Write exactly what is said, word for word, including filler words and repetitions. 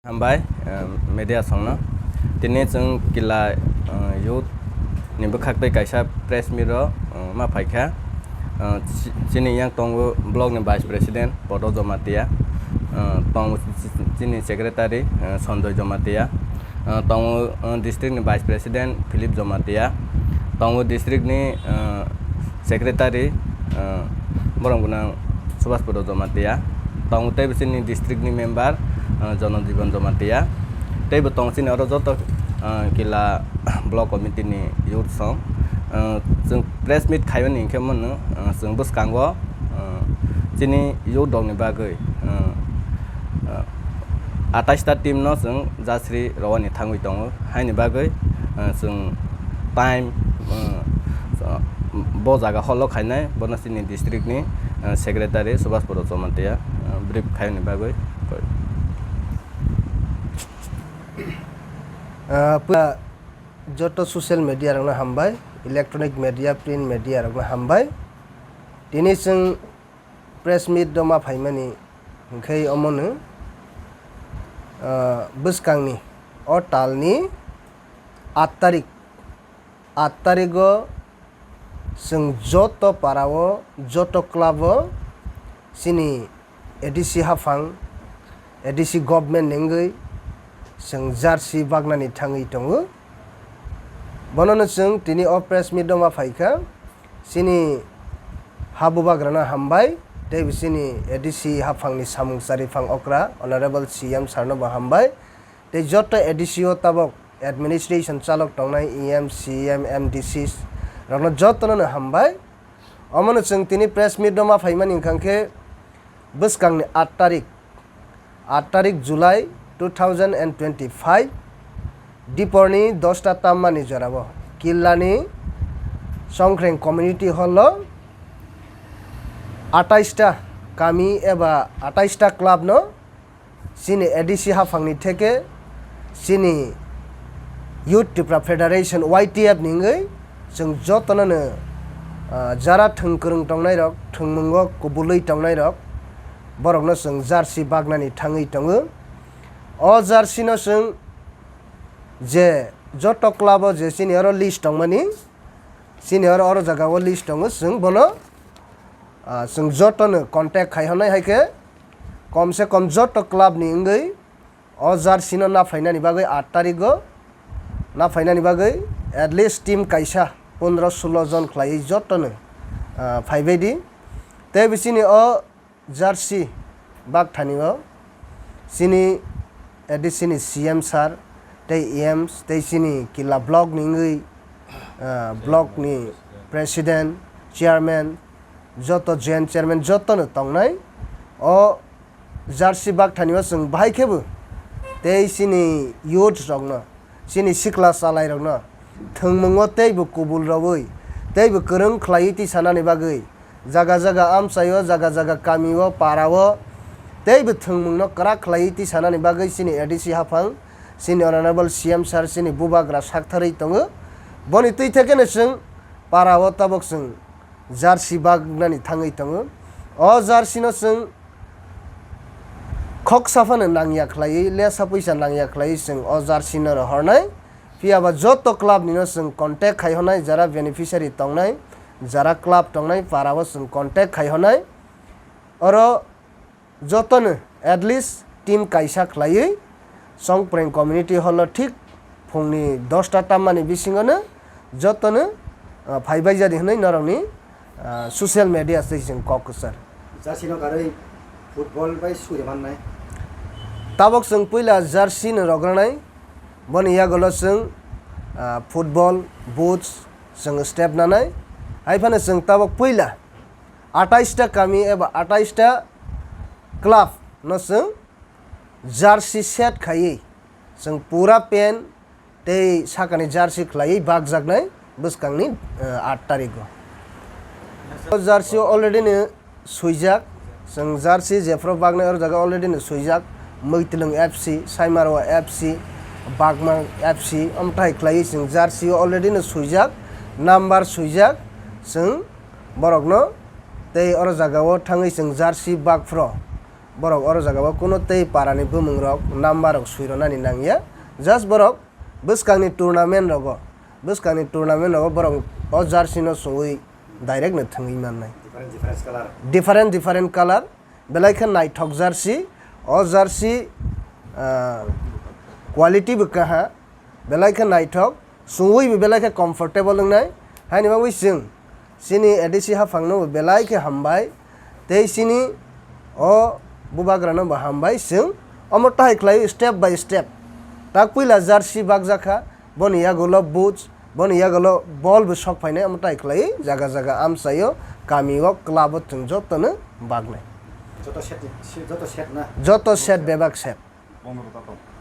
Hambai, eh, media songno. Tini chwng kila, eh, youth ni bwkhak tei kaisa press meet o, eh, ma phaikha. Eh, chi-, chini yang tongo block ni vice president Podo Jamatia, eh, tongo chi-, chini secretary, eh, Sanjoy Jamatia, eh, tongo, eh, district ni vice president Philip Jamatia, tongo district ni, eh, secretary, eh, borok gwnang Subhash Podo Jamatia, tongo tei bisini district ni member, eh, Jono Jiban Jamatia, tei bo tongo chini oro joto, eh, kila block committee ni youth song. Eh, chwng press meet khaimani hinkhe mano, eh, chwng bwskango, eh, chini youth rok ni bagwi, eh, eh, atais ta team no chwng jersey rwani thangwi tongo, haini bagwi, eh, chwng time, eh, bo jaga hall o khainai, bono chini district ni, eh, secretary Subhash Poro Chamatia, eh, brief khaini bagwi. Ah, pula joto social media rokno hambai, electronic media, print media rokno hambai. Tini chwng press meet rwma phaimani hinkhe omono, ah, bwskangni o talni aat tarik, aat tarigo chwng joto parao, joto club o chini A D C haphang, A D C government ni wngwi chwng jersey bagnani thangwi tongo. Bonono chwng tini o press meet rwma phaikha. Chini ha bubagrano hambai, tei bisini A D C haphangni samung chariphang okra Honorable C M sir no bo hambai, tei joto A D C o tabok administration chalok tongnai E M, C M, M D Cs rokno jotono no hambai. Omono chwng tini press meet rwma phaimani wngkha khe bwskangni aat tarik, aat tarik July two thousand and twenty-five, diporni dosta tammani jorao Killani Songkhreng Community Hall o atais ta kami eba atais ta club no chini A D C haphangni theke chini Youth Tipra Federation, Y T F ni wngwi chwng jotono no, ah, jara thwng kwrwng tongnairok, thwngmungo kubulwi tongnairok, borokno chwng jersey bagnani thangwi tongo. O jersey no chwng je joto club o je chini oro list tongmani, chini oro, oro jaga o list tongo, chwng bono, ah, chwng jotono contact khai hwnai hai khe kom se kom joto club ni wngwi o jersey no naphainani bagwi aat tarigo naphainani bagwi at least team kaisa pondro sulo jon khlaiwi jotono, ah, phaibai di. Tei bisini o jersey bakthani o chini A D C ni C M sir tei E Ms tei chini Killa block ni wngwi, ah, block ni president, chairman, joto joint chairman jotono tongnai. O jersey bakthani o chwng bahai khe bo tei chini youth rokno, chini sikla chalairokno thwngmungo teibo kubul rwui, teibo kwrwng khlaiwi tisanani bagwi, jaga jaga amchaio, jaga jaga kamio, parao teibo thwngmungno kwrak khlaiwi tisanani bagwi chini A D C haphang, chini Honorable C M sir chini bubagra saktharwi tongo. Boni twi thekeno chwng parao tabok chwng jersey bagnani thangwi tongo. O jersey no chwng khoksa phano nangya khlaiwi, lesa puisa nangya khlaiwi chwng o jersey no rohornai. Phiya ba joto club ni no chwng contact khai hwnai, jara beneficiary tongnai, jara club tongnai, para o chwng contact khai hwnai. Oro jotono at least team kaisa khlaiwi Songpreng Community Hall o thik phungni dosta tammani bisingono jotono, ah, phaibaijadi hwnwi norokni, ah, social media tei chwng kok kwchar. Jersey no karwi football bai suri mannai. Tabok chwng puila jersey no rogranai, boni yagulo chwng, ah, football, boots chwng step nanai. Hai phano chwng tabok puila atais ta kami eba atais ta club no chwng jersey set khaiwi chwng pura pant tei sakani jersey khlaiwi bakjaknai bwskangni, eh, aat tarigo. O jersey o already no swijak, chwng jersey jephru baknai oro jaga already no swijak, Mwtwlwng F C, Saimarwa F C, Bagma F C, omthai khlaiwi chwng jersey o already no swijak, number swijak, chwng borokno tei oro jaga o thangwi chwng jersey bakphro borok oro jaga o kuno tei para ni bumung rok number rok sui rwnani nang ya, just borok bwskang ni tournament rogo, bwskang ni tournament rogo borok o jersey no sungwi direct no thwngwi mannai. Different different colour. Different different colour, belai khe naithok jersey, o jersey, ah, quality bo kaha, belai khe naithok, sungwi bo belai khe comfortable wngnai. Haini bagwi chwng chini A D C haphang no bo belai khe hambai, tei chini o bubagra no bo hambai chwng. Omo tahai khlai step by step, tak puila jersey bakjak kha, boni yagulo boots, boni yagulo ball bo sok phainai, omo tai khlai jaga jaga amchaio, kami o club o chwng joto no baknai. Joto set ni, si-, joto set na? Joto set bebak set. Pondro ta tong.